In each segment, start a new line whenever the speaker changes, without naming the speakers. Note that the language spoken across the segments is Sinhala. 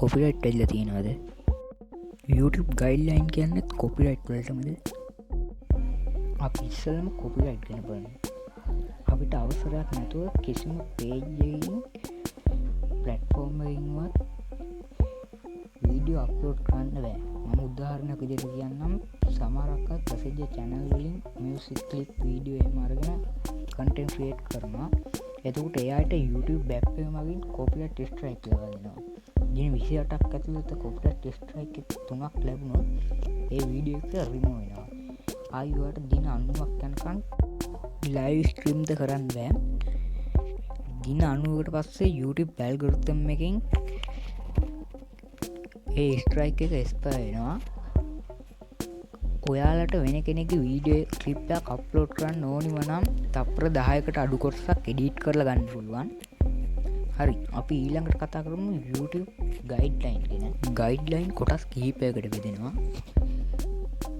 කොපිරයිට් වෙලා තියෙනවද? YouTube guideline කියන්නේත් කොපිරයිට් වලටමද? අපි ඉස්සෙල්ලම කොපිරයිට් ගැන බලමු. අපිට අවසරයක් නැතුව කිසිම පේජ් එකකින් ප්ලැට්ෆෝම් එකකින්වත් වීඩියෝ අප්ලෝඩ් කරන්න බෑ. මම උදාහරණයක් විදිහට කියන්නම්, සමහරක් අය ප්‍රසිද්ධ චැනල් වලින් මියුසික් ක්ලිප් වීඩියෝ එහෙම අරගෙන කන්ටෙන්ට් ක්‍රියේට් කරනවා. එතකොට එයාට YouTube app එක මගින් කොපිරයිට් ස්ට්‍රයික් ලබා දෙනවා. දින 28ක් ඇතුළත කොපිරයිට් ස්ට්‍රයික් එක තුනක් ලැබුණොත් ඒ වීඩියෝ එක රිමූව් වෙනවා. ආයි ඔයාට දින 90ක් යනකන් ලයිව් ස්ට්‍රීම්ද කරන්න බෑ. දින 90කට පස්සේ YouTube algorithm එකෙන් ඒ ස්ට්‍රයික් එක එක්ස්පයර් වෙනවා. ඔයාලට වෙන කෙනෙක්ගේ වීඩියෝ ක්ලිප් එකක් අප්ලෝඩ් කරන්න ඕනිම නම් තප්පර 10කට අඩු කොටසක් එඩිට් කරලා ගන්න පුළුවන්. හරි, අපි ඊළඟට කතා කරමු YouTube guideline ගැන. ගයිඩ්ලයින් කොටස් කිහිපයකට බෙදෙනවා.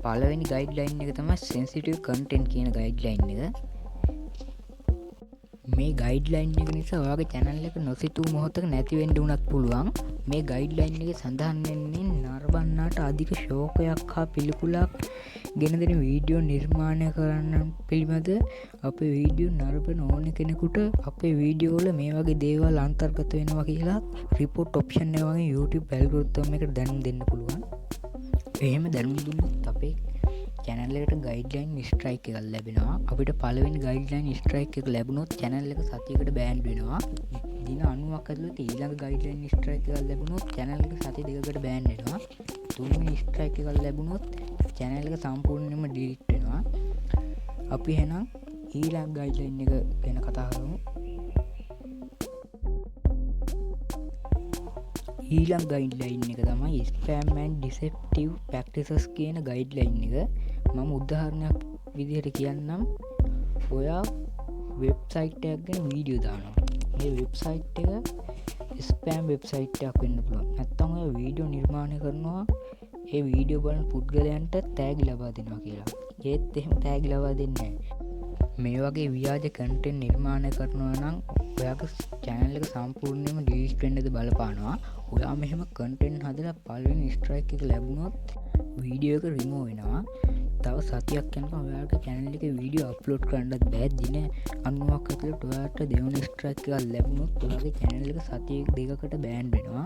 පළවෙනි ගයිඩ්ලයින් එක තමයි සෙන්සිටිව් කන්ටෙන්ට් කියන ගයිඩ්ලයින් එක. මේ ගයිඩ්ලයින් එක නිසා ඔයාගේ චැනල් එක නොසිතූ මොහොතක නැති වෙන්න වුණත් පුළුවන්. මේ ගයිඩ්ලයින් එකේ සඳහන් වෙන්නේ නරඹන්නාට අධික ශෝකයක් හා පිළිකුලක් ගෙන දෙන වීඩියෝ නිර්මාණය කරන්න පිළිබඳ. අපේ වීඩියෝ නරඹන ඕන කෙනෙකුට අපේ වීඩියෝ වල මේ වගේ දේවල් අන්තර්ගත වෙනවා කියලා රිපෝට් ඔප්ෂන් එක වගේ YouTube algorithm එකට දැනුම් දෙන්න පුළුවන්. එහෙම දැනුම් දුන්නොත් අපේ චැනල් එකට ගයිඩ්ලයින් ස්ට්‍රයික් එකක් ලැබෙනවා. අපිට පළවෙනි ගයිඩ්ලයින් ස්ට්‍රයික් එක ලැබුණොත් චැනල් එක සතියකට බෑන් වෙනවා. දින 90ක් ඇතුළත ඊළඟ ගයිඩ්ලයින් ස්ට්‍රයික් එකක් ලැබුණොත් චැනල් එක සති 2කට බෑන් වෙනවා. තුන්වෙනි ස්ට්‍රයික් එකක් ලැබුණොත් චැනල් එක සම්පූර්ණයෙන්ම ඩිලීට් වෙනවා. අපි එහෙනම් ඊළඟ ගයිඩ්ලයින් එක ගැන කතා කරමු. ඊළඟ ගයිඩ්ලයින් එක තමයි ස්පෑම් ඇන්ඩ් ඩිසෙප්ටිව් ප්‍රැක්ටිසස් කියන ගයිඩ්ලයින් එක. මම උදාහරණයක් විදිහට කියන්නම්. ඔයා වෙබ්සයිට් එකක් ගැන වීඩියෝ දානවා. මේ වෙබ්සයිට් එක ස්පෑම් වෙබ්සයිට් එකක් වෙන්න පුළුවන්. නැත්නම් ඔයා වීඩියෝ නිර්මාණය කරනවා ඒ වීඩියෝ බලන පුද්ගලයන්ට තෑගි ලබා දෙනවා කියලා. ඒත් එහෙම තෑගි ලබා දෙන්නේ නැහැ. මේ වගේ ව්‍යාජ කන්ටෙන්ට් නිර්මාණය කරනවා නම් ඔයාගේ චැනල් එක සම්පූර්ණයෙන්ම ඩිලීට් වෙන්නද බලපානවා. ඔයා මෙහෙම කන්ටෙන්ට් හදලා පළවෙනි ස්ට්‍රයික් එක ලැබුණොත් වීඩියෝ එක රිමූව් වෙනවා. තව සතියක් යනකම් ඔයාගේ චැනල් එකේ වීඩියෝ අප්ලෝඩ් කරන්නත් බෑ. දින 90ක් ඇතුළත ඔයාට දෙවන ස්ට්‍රයික් එකක් ලැබුණොත් ඔයාගේ චැනල් එක සති 2කට බෑන් වෙනවා.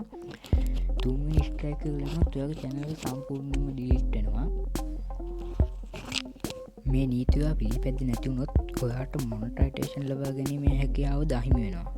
තුන්වෙනි ස්ට්‍රයික් එක ලැබුණොත් ඔයාගේ චැනල් එක සම්පූර්ණයෙන්ම ඩිලීට් වෙනවා. මේ නීති ඔයා පිළිපැද්දේ නැති වුණොත් ඔයාට මොනටයිසේෂන් ලබා ගැනීමේ හැකියාවද අහිමි වෙනවා.